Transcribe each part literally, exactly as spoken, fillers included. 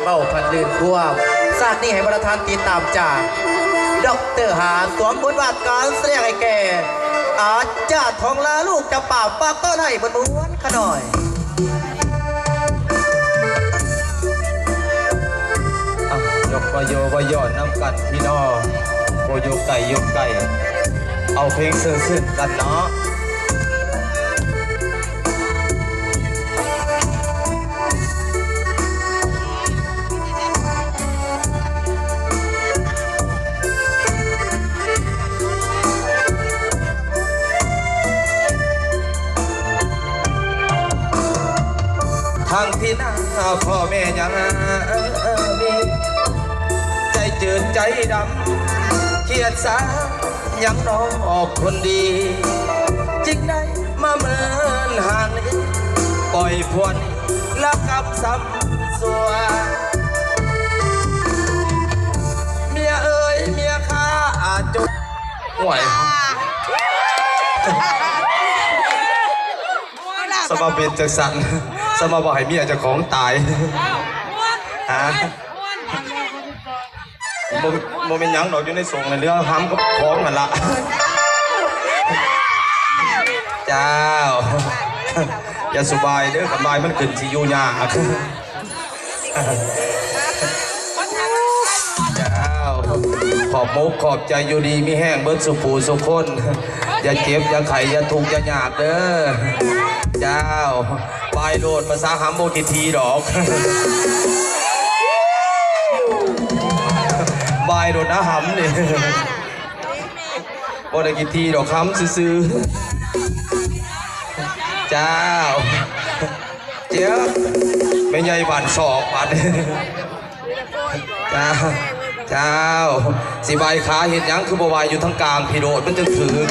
เว้าพัดลื่นความ ซากนี้ให้บรรดาท่านติดตามจาก ด็อกเตอร์หา สวมบทบาทการแสดงให้แก่ อาจารย์ทองลาลูกเจ้าป่า ฝากต้อนให้มวลๆขะหน่อย อ่ะ ยกมาโยมาย่อนนำกันพี่น้อง บ่อยู่ไกลอยู่ใกล้ เอาเพลงซื่นๆกันเนาะ ทั้งที่หน้าพ่อแม่ยังมี ใจจืดใจดำ เครียดสา ยังน้องออกคนดี จึงได้มาเมินหานี้ ปล่อยพวนละกำซ้ำสัว เมียเอ๋ยเมียข้าอาจจน ห่วย สมาเป็นจังสัน สมาบ่ให้เมียเจ้าของตาย ฮะ บ่ บ่เป็นหยังดอก อยู่ในสงฆ์ในเรือห้ำกับของนั่นละ เจ้า อย่าสุบายเด้อ คันบายมันขึ้นสิอยู่ยาก เจ้า ขอบมกขอบใจ อยู่ดีมีแฮงเบิดสู่ผู้สู่คน อย่าเจ็บอย่าไข้อย่าทุกข์อย่ายากเด้อ เจ้า บายโลด ภาษาหำบ่ขี้ทีดอก บายโลดนะหำนี่ บ่ได้ขี้ทีดอก หำซื่อๆ เจ้า เจ้า แม่ใหญ่บ้านศอกบาด เจ้า เจ้า สิบายขาเฮ็ดหยัง คือบ่บายอยู่ทางกลางพีโดด มันจังถืก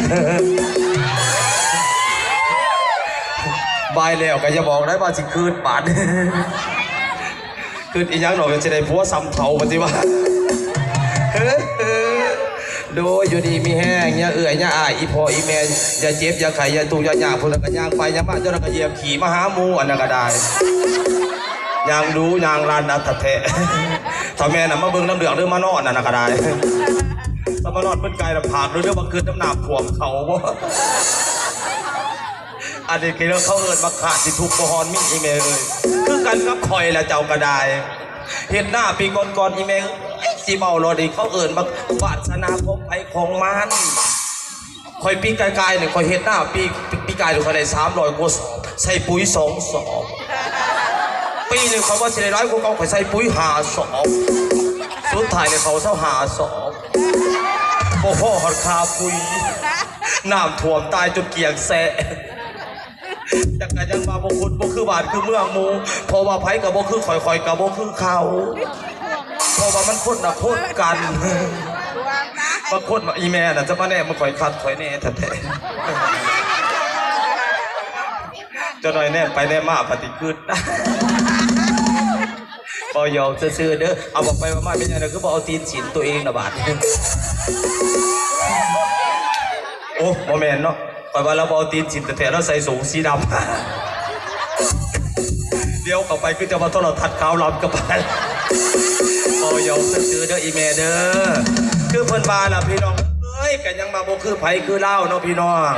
บายแล้วก็อย่าบอกได้ว่าสิคืนบาด คืนอีหยังหน่อยก็สิได้ผัวซ้ำเฒ่าปฏิว่า โดยอยู่ดีมีแฮง อย่าเอื้อยอย่าอ้าย อีพ่ออีแม่ อย่าเจ็บอย่าไข้ อย่าทุกข์อย่ายาก ผู้นั้นก็ย่างไปย่างมา เจ้านั้นก็เหยียบขี้มาหาหมู่ อันนั้นก็ได้ ย่างดูย่างลันอัดแท้ ถ้าแม่น่ะมาเบิ่งน้ำเหลืองหรือมานอนน่ะนะก็ได้ ถ้ามานอนเป็นไก่ละผากหรือเรื่องมาคืนน้ำหนักถ่วงเขาบ่ อันนี้คือเรื่องเขาเอิ้นมาขาดที่ทุกข์บ่ฮอนมีอีแม่เอ้ย คือกันกับข่อยละเจ้าก็ได้ เห็นหน้าปีก่อนๆอีแม่เอ้ย สิเว้ารอดอีก เขาเอิ้นมาวาสนาของไผของมัน ข่อยปีกายๆเนี่ย ข่อยเฮ็ดนาปี ปีกายเนี่ย ข่อยได้สามร้อยกว่าสอบ ใส่ปุ๋ยสองสอบ ปีหนึ่งข่อยว่าสิได้หลายกว่าเก่า ข่อยใส่ปุ๋ยห้าสอบ สุดท้ายเนี่ย เขาเซาห้าสอบ บ่พอฮอดค่าปุ๋ย น้ำท่วมตายจนเกลี้ยงแซะ แต่ก็ยังว่าบ่คือ บ่คือบ้านคือเมืองหมู่ เพราะว่าไผก็บ่คือข่อย ข่อยก็บ่คือเขา เพราะว่ามันคนละคนกัน บางคนว่าอีแม่น่ะจะมาแนมมาข่อยคักข่อยแน่แท้ๆ เจ้าน้อยแนมไปแนมมาปฏิกึด บ่หยอกซื่อๆเด้อ เอาบอกไปว่ามาเป็นหยังไง คือบ่เอาตีนสินตัวเองนะบาด โอ้ บ่แม่นเนาะ ข่อยว่าเราบ่เอาตีนสินแท้ๆ เราใส่สูงสีดำ เดี๋ยวเข้าไปคือจะมาโทรทัศน์ขาวลำกับไป บ่หยอกซื่อๆเด้ออีแม่เด้อ คือเพิ่นว่าล่ะพี่น้องเอ้ย ก็ยังมาบ่คือไผคือลาวเนาะพี่น้อง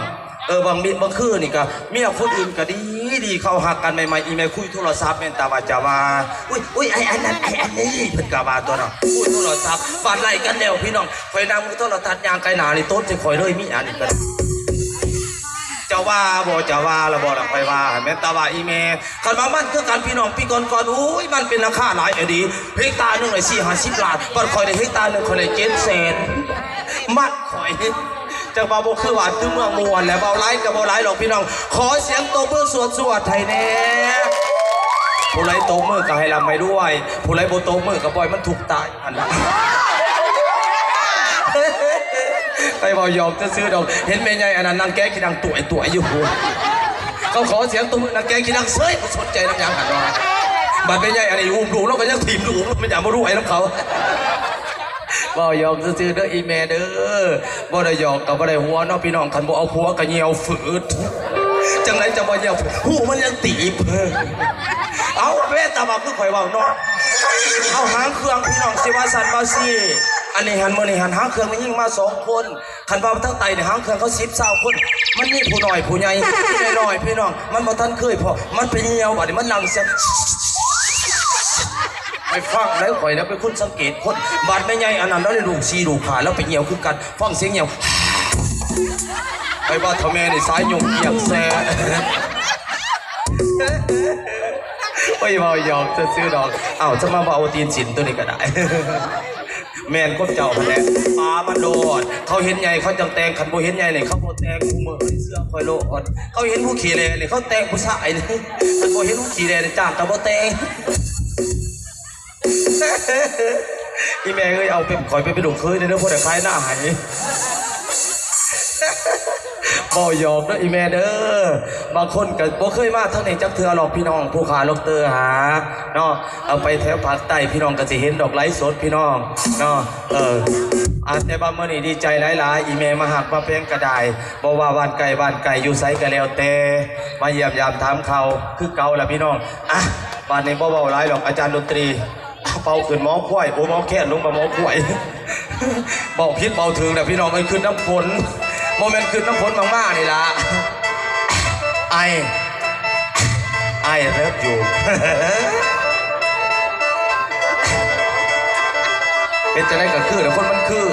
เออ บางมิ บางคืนนี่ก็เมียคนอื่นก็ดีดี เขาฮักกันใหม่ๆ อีแม่คุยโทรศัพท์แม่นตาว่าจะว่า อุ๊ย อุ๊ย ไอ้อันนั้น ไอ้อันนี้ เพิ่นก็ว่าตัวเนาะ คุยโทรศัพท์ บาดไล่กันแล้วพี่น้อง ข่อยนั่งมือโทรทัศน์ย่างไกลหน้านี่โต๊ดสิข่อยเลย มีอันนี้ก็ จะว่าบ่จะว่าละบ่ละข่อยว่า แม่นตาว่าอีแม่ คันว่ามันคือกันพี่น้อง ปีก่อนๆ โอ้ย มันเป็นราคาหลายอะดี เฮกตาร์หนึ่งได้สี่ห้าสิบล้าน บัดข่อยได้เฮกตาร์หนึ่งข่อยได้เจ็ดแสน มัดข่อย จังว่าบ่คือบ้านคือเมืองหมู่ และเว้าหลายก็บ่หลายดอกพี่น้อง ขอเสียงตบมือสวดๆให้แน่ ผู้ใดตบมือก็ให้ร่ำให้รวย ผู้ใดบ่ตบมือก็ปล่อยมันทุกข์ตาย อันนั้น ไปเว้าหยอกซื่อๆดอก เห็นแม่ใหญ่อันนั้นนั่งแกะขี้ดังต่วยๆอยู่ เขาขอเสียงตบมือนั่งแกะขี้ดังเซ้ย บ่สนใจนำหยังหั่นว่า บัดแม่ใหญ่อันนี้อุ้มลูก แล้วก็ยังถีบลูก มันอยากบ่รู้ไอ้นำเขา เว้าหยอกซื่อๆเด้ออีแม่เด้อ บ่ได้หยอกก็บ่ได้หัวเนาะพี่น้อง คันบ่เอาผัวก็เหี่ยวฝืด จังได๋จะบ่เหี่ยว หูมันยังตีบ เอ้า แม่ตาบาปคือข่อยเว้าเนาะ เครื่องพี่น้องสิว่าซั่นว่าซี่ อันนี้หันมื้อนี้หันหางเครื่องแม่นยิงมาสองคน คันว่าทางใต้นี่หางเครื่องเขาสิบซาวคน มันมีผู้น้อยผู้ใหญ่ ผู้น้อยๆพี่น้อง มันบ่ทันเคยพ้อ มันไปเหี่ยว บัดนี้มันนั่งเสียง ไปฟังแล้วข่อยแล้วเป็นคนสังเกตคน บัดแม่ใหญ่อันนั้นแล้วได้ลูกสี่ลูกห้าแล้วไปเหี่ยวคือกัน ฟังเสียงเหี่ยว ไปว่าเฒ่าแม่นี่สายหยุ่งเกี่ยงแซ่ โอ้ย เว้าหยอกซื่อๆดอก เอ้า จะมาเว้าตีนสินตัวนี้ก็ได้ แม่นความเจ้าหั้นแหละ ปามันโลด เขาเห็นใหญ่เขาจังแต่ง คันบ่เห็นใหญ่นี่เขาบ่แต่ง ผู้มื้อนี้เชื่อข่อยโลด เขาเห็นผู้ขี้แหล่นี่เขาแต่งผู้ชายนี่ คันบ่เห็นผู้ขี้แหล่นี่จ้างก็บ่แต่ง อีแม่เอ้ย เอาเป็นข่อยไปเป็นลูกเขยเด้อ ผู้ใดขายหน้าให้ เว้าหยอกเด้ออีแม่เด้อ บางคนก็บ่เคยมาทางนี้จักเทื่อหรอกพี่น้อง ผู้ขาลบเตอหาเนาะ เอาไปแถวภาคใต้พี่น้องก็สิเห็นดอกไลฟ์สดพี่น้องเนาะ เออ อ่ะ แต่ว่ามื้อนี้ดีใจหลายๆ อีแม่มาฮักมาแพงก็ได้ บ่ว่าบ้านใกล้บ้านไกลอยู่ไสก็แล้วแต่ มาเยี่ยมยามถามข่าวคือเก่าล่ะพี่น้อง อ่ะ บัดนี้บ่เว้าหลายดอกอาจารย์ดนตรี เป่าขึ้นหมอควาย โอ้ หมอแคนลงมาหมอควาย เว้าผิดเว้าถูกแหละพี่น้อง มันขึ้นน้ำฝน บ่แม่นขึ้นน้ำฝนมากๆนี่ล่ะ ไอ ไอเลิฟยู เป็นจังได๋ก็คือแหละ คนมันคือ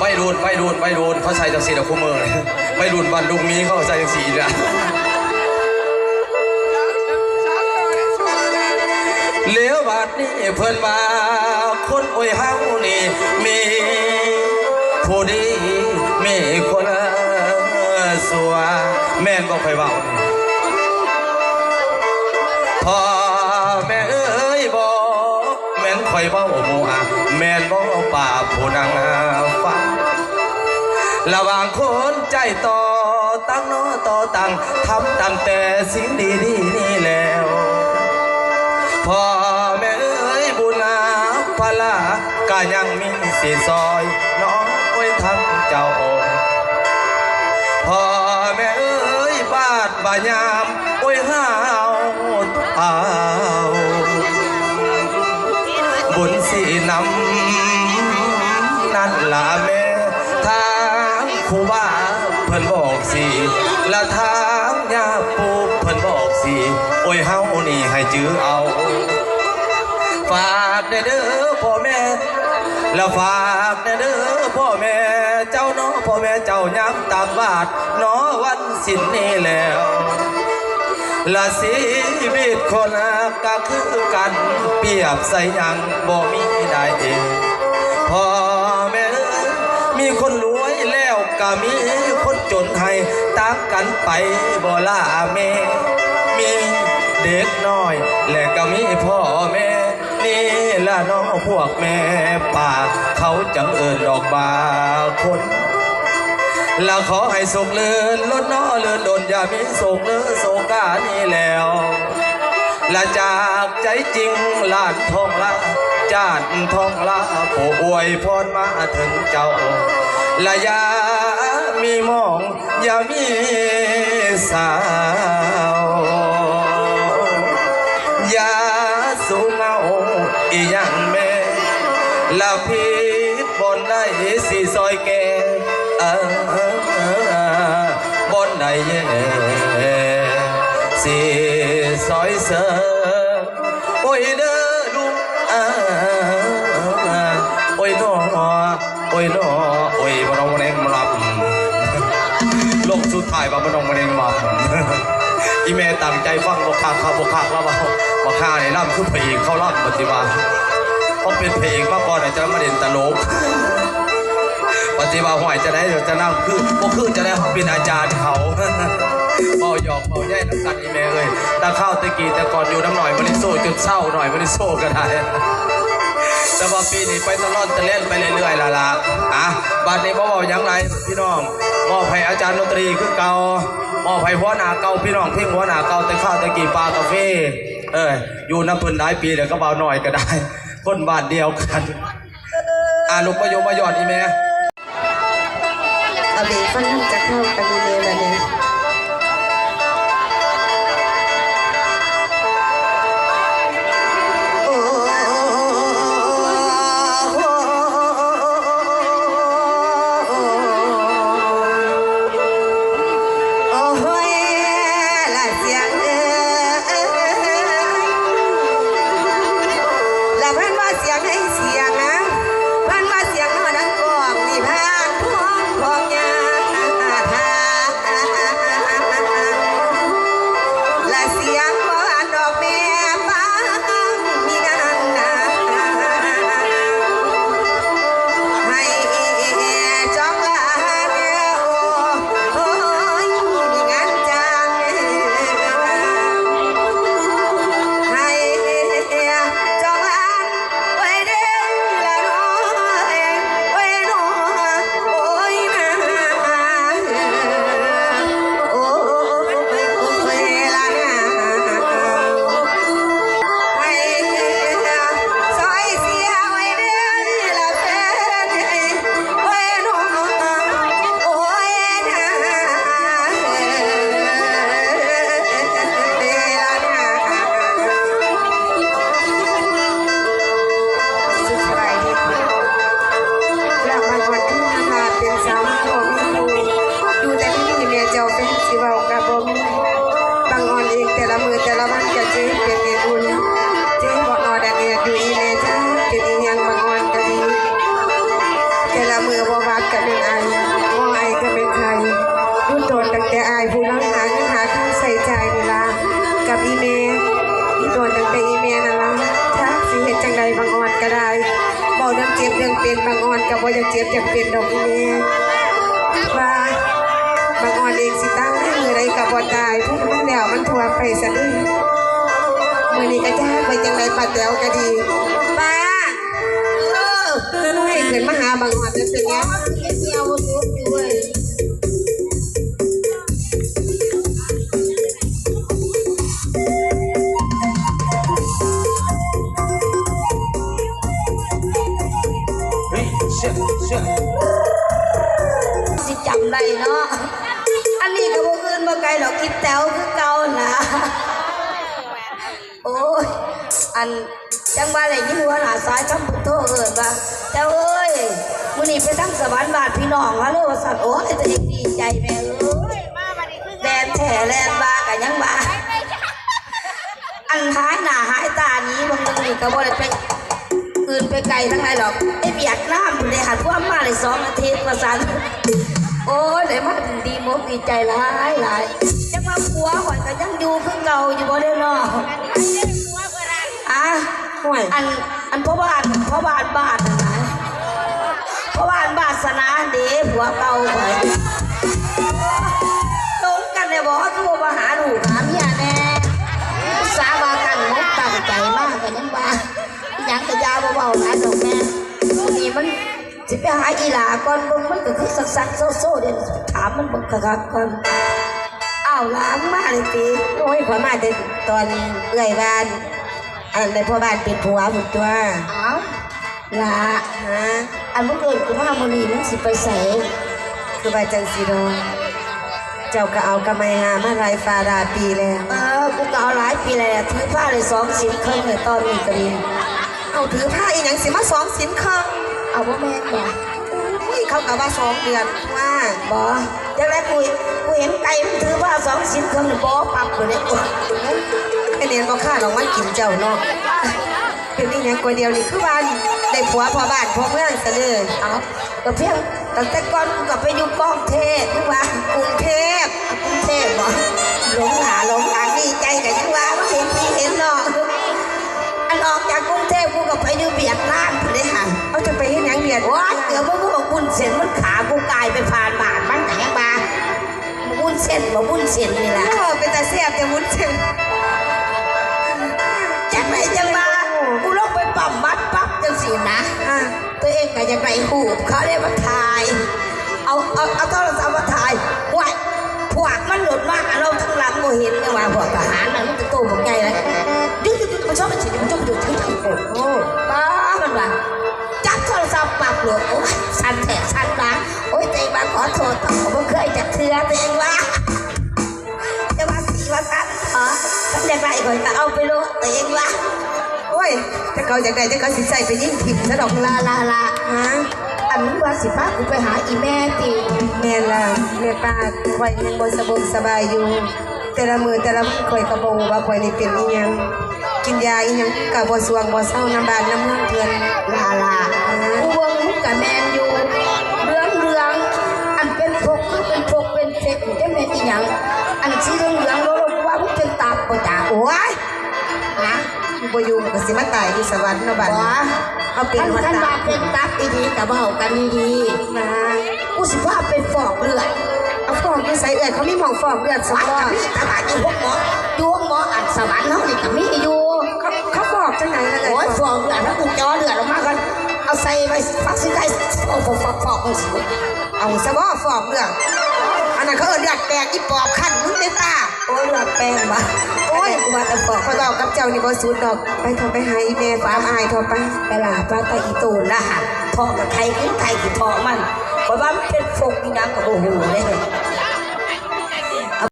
วัยรุ่น วัยรุ่น วัยรุ่น เขาใส่จังซี่แหละคุมื้อ วัยรุ่นบ้านลุงมีเขาใส่จังซี่แหละ แล้วบัดนี้เพิ่นว่าคนอวยเฮานี่มีผู้ดีมีคนชั่ว แม่นบ่ข่อยเว้านี่ พ่อแม่เอ้ยบ่แม่นข่อยเว้ามั่ว แม่นบ่ป่าผู้นั่งฟัง ระหว่างคนใจต่อตั้งหน้อต่อตั้ง ทำตั้งแต่สิ่งดีๆนี้แล้ว พ่อแม่เอ้ยบุญนาภาระก็ยังมีสิซอยน้องโอ้ยทั้งเจ้า พ่อแม่เอ้ยบาดบายามโอ้ยห้าวเฒ่า บุญสินำนั่นล่ะแม่ ทางครูบาเพิ่นบอกสิ ละทางย่าปู่เพิ่นบอกสิ โอ้ยเฮานี่ให้จื้อเอา ฝากแด่เด้อพ่อแม่ ละฝากแด่เด้อพ่อแม่เจ้าเนาะ พ่อแม่เจ้ายามตักบาตรเนาะวันศีลนี้แล้ว ละชีวิตคนก็คือกัน เปรียบใส่หยังบ่มีได้ พ่อแม่เอ้ย มีคนรวยแล้วก็มีคนจนให้ต่างกันไปบ่ล่ะแม่ มีเด็กน้อยและก็มีพ่อแม่ นี่ละเนาะพวกแม่ป่า เขาจังเอิ้นดอกบาคน ละขอให้สุขเลื่อนล้นเนาะเลื่อนดนอย่ามีโศกเลิอโศกานี้แล้ว ละจากใจจริงหลานทองละ จาดทองละ ผู้อวยพรมาถึงเจ้า ละอย่ามีหมอง อย่ามีสาว อย่าสูงเอาอีหยังแม่ ละผิดบ่อนใดสิซอยแก้ เออ บ่อนใดแย่ สิซอยเสริม โอ้ยเด้อลูก เออ โอ้ยน้อ โอ้ยน้อ โอ้ยบ่น้องบ่แนงมารับ ลงสุดท้ายว่าบ่น้องบ่แนงมา อีแม่ตั้งใจฟังบ่คักครับบ่คักแล้วว่าบ่คักนี่ล่ำคือพระเอกเขาล่ำปฏิบัติเขาเป็นพระเอกมาก่อนอาจจะมาเล่นตลก ปฏิบัติห้อยจะได้จะนั่งคือบ่คือจะได้เขาเป็นอาจารย์เขา เว้าหยอกเว้าใหญ่นำกันอีแม่เอ้ย แต่ข้าวแต่กี้แต่ก่อนอยู่น้ำหน่อยบ่ได้โซ่จนเศร้าหน่อยบ่ได้โซ่ก็ได้ แต่ว่าปีนี้ไปตลอดตะเล่นไปเรื่อยๆละละ อ่ะ บัดนี้บ่เว้าหยังหลายพี่น้อง มอบให้อาจารย์ดนตรีคือเก่า มอบให้หัวหน้าเก่าพี่น้อง เพลงหัวหน้าเก่าแต่ข้าวแต่กี้ปลากาเฟ เออ อยู่นำเพิ่นหลายปีแล้วก็บ่าวน้อยก็ได้ คนบ้านเดียวกัน อ่ะ ลูกมาโยมมายอดอีแม่ เอาเบรกฟังนำจักเฮากันอยู่เด้อบัดนี้ โอ้ เสียงให้เสียงนะ เพิ่นว่าเสียงนอดังกองนี่ผ่านทองของยาทา และเสียงบ่อันดอกแม่ฟังมีงานนา ให้จองลาเด้อ โอ้ย มีงานจ้าง ให้จองลา ไว้เด้อละน้อย ไว้น้อย โอ้ยนา โอ้ยละนา ไว้ซอยเสียไว้เด้อละแฟน โอ้ยน้อง โอ้ยนา สุดท้ายนี้ อยากมาก่อนที่มาเป็นสาวมีพ่อมีลูก อยู่แต่ที่นี่แม่เจ้าแฟนสิเว้ากับบ่มี บางอ่อนเองแต่ละมื้อแต่ละวันก็เจ๊เป็นเฮ็ดบุญ เจ๊บ่นอนแดดแดดอยู่อีแม่จ้า เป็นอีหยังบางอ่อนก็ดี แต่ละมื้อบ่บาดก็เป็นไอ บ่ไอก็เป็นไข้ อยู่โดนตั้งแต่อายผู้ลังหาเงินหาคำใช้จ่ายนี่ล่ะ กับอีแม่ อยู่โดนตั้งแต่อีแม่นั่นล่ะ จักสิเฮ็ดจั่งใดบางอ่อนก็ได้ เว้าเรื่องเจ็บเรื่องเป็นบางอ่อนก็บ่อยากเจ็บอยากเป็นดอกอีแม่ ว่าบางอ่อนเองสิตายมื้อใดก็บ่ตาย ผู้มันแล้วมันทั่วไปซะเด้อ มื้อนี้ก็จักว่าจั่งใด ป้าแต๋วก็ดี ป้า เออ ให้ขึ้นมาหาบางอ่อนเด้อ เป็นไง เหี่ยวสุดอยู่เว้ย เฮ้ย เชื่อ เชื่อ สิจำได้เนาะ อันนี้ก็บ่อื่นบ่ไกลดอก อีแต๋วคือเก่านะ โอ้ย อัน จังว่าได้ยินหัวหน้าสายคำพุทโธเอิ้นว่า "แต๋วเอ้ย มื้อนี้ไปทางสวรรค์บ้านพี่น้องมาเลย" ว่าซั่น โอ้ย แต่เด็กดีใจแม่เอ้ย แล่นแท้แล่นว่าก็ยังว่า อันหายหน้าหายตาหนีบางมื้อนี่ก็บ่ได้ไปอื่นไปไกลทางใดดอก ไปเวียดนามพุ้นเด้ หาผัวมาได้สองอาทิตย์ว่าซั่น โอ้ย ได้มาดีมกดีใจหลายหลาย จังว่าผัวข้อยก็ยังอยู่คือเก่าอยู่บ่เด้น้อง อ่ะ ห่วย อัน อันพ่อบ้าน พ่อบ้านบ้านนั่นนะ พ่อบ้านบ้านสนาเด้ ผัวเก่าข้อย ตรงกันเลยบอกว่าคือบ่มาหาลูกหาเมียแน่ อุตส่าห์ว่าตั้งมกตั้งใจมากก็ยังว่า อีหยังก็อย่าบ่เว้าหลายดอกแม่ มื้อนี้มัน สิไปหาอีหล่าก่อน เบิ่งมันก็คือซักๆโซ่ๆ เดี๋ยวถามมันเบิ่งคักๆก่อน อ้าว หล่ามึงมาเลยติ โอ้ย ข้อยมาแต่ตอนเอื้อยบ้าน อันนั้นพ่อบ้านเป็นผัวพุ้นตั๊ว อ้าว หล่า ฮะ อันมึงเอิ้นกูมามื้อนี้มึงสิไปไส คือว่าจั่งซี้ดอก เจ้าก็เอากำไมหามาหลายฟ้าหลายปีแล้ว เออ กูก็เอาหลายปีแล้ว ถือผ้าได้สองศีลครึ่งแล้วตอนนี้ก็ดี เอาถือผ้าอีหยังสิมาสองศีลครึ่ง เอาบ่แม่นบ่ อุ้ย เขาก็ว่าสองเดือนว่า บ่ จังได๋กู กูเห็นไก่มันถือผ้าสองศีลครึ่งนี่บ่ปับเลยเด้ เป็นเห็นบ่ค่าดอกไม้กินเจ้าเนาะ เป็นอีหยังกว่าเดียวนี่คือว่าได้ผัวพ่อบ้านพ่อเมืองซะเลย เอา ก็เพียงตั้งแต่ก่อนกูก็ไปอยู่กรุงเทพฯ หรือว่ากรุงเทพฯ กรุงเทพฯ บ่ หลงหาหลงหาดีใจก็ยังว่าบ่เห็นพี่เห็นน้อง อันออกจากกรุงเทพฯ กูก็ไปอยู่เวียดนามพุ้นเด้หั่น เอาจะไปเฮ็ดหยังเวียดนาม โอ๊ย เกือบบ่ฮู้ว่าวุ้นเส้นมันขากูกายไปผ่านบ้านมันก็ยังว่า วุ้นเส้นบ่ วุ้นเส้นนี่ล่ะ โอ้ เป็นตาแซ่บแต่วุ้นเส้น จังได๋จังว่า กูลงไปปั๊มบัตรปั๊บจังซี่นะ อ่า ตัวเองก็อยากได้รูป เขาเลยมาถ่าย เอา เอา เอาโทรศัพท์มาถ่าย ห้วย พวกมันโดดมา เราทั้งหลังบ่เห็นเลยว่าพวกทหารน่ะ มันจะโตบักใหญ่เลย หยุด หยุด หยุด มาชอบมาฉีด มาชอบมาดู โอ้โห ป้ามันว่า จับโทรศัพท์ปั๊บโลด โอ้ย สั่นแท้สั่นว่า โอ้ย ตัวเองว่าขอโทษ เขาบ่เคยจักเทื่อ ตัวเองว่า จะว่าสิว่าซั่นเหรอ คันอยากได้ข้อยก็เอาไปโลด ตัวเองว่า โอ้ย แต่เขาอยากได้ แต่เขาสิใส่ไปยิงถิ่มซะดอก ลา ลา ลา ฮะ อันมึงว่าสิพากูไปหาอีแม่ติ แม่นล่ะ แม่ป้า ข้อยยังบ่สบงสบายอยู่ แต่ละมื้อแต่ละวันข้อยก็บ่ฮู้ว่าข้อยนี่เป็นอีหยัง กินยาอีหยังก็บ่สวงบ่เซานำบ้านนำเมืองเพิ่น ลาลา อ่า กูเบิ่งมึงกะแมนอยู่ เรื่องเรื่องอันเป็นพกคือเป็นพกเป็นเพ็กนี่จะแม่นอีหยัง อันสีเหลืองเหลืองโลโลกูว่ามึงเป็นตับบ่จ้า โอ้ย ฮะ บ่อยู่ก็สิมาตายอยู่สวรรค์เนาะบัด บ่ นี้เอาเป็น คัน มา คัน ตา ว่าย เป็นตับอีหลีกะเว้ากันดี มา ๆกูสิพาไปฟอกเลือด เอาฟอกอยู่ไสเอื้อยเขามีหม่องฟอกเลือดส วัด วร กะ รค์ มีตลาดอยู่พวกหมออยู่หมออันสวรรค์เฮานี่กะมีอยู่ เขาเขาฟอกจังไหนล่ะเอื้ โอ้ อย ย ฟอกเลือดแล้วกูจ่อเลือดออกมากัน เอาใส่ไว้ฟักซิไก่ฟอกฟอกฟอกฟอกมึงสิ เอาสวอฟอกเลือด อันนั้นเขาเอิ้นเลือดแปลงอีปอบคันมึงเด้ตา โอ้ยเลือดแปลงบ่ โอ้ย กูว่าแต่ฟอก ข้อยเว้ากับเจ้านี่บ่สุดดอก ไปเถาะไปหาอีแม่ตามอ้ายเถาะไป ไปล่ะป้าตาอีตูนล่ะทอกกับไทยคือไทยคือทอกมันเพราะว่ามันเป็นพวกอีหยังกับโอ้โหเลย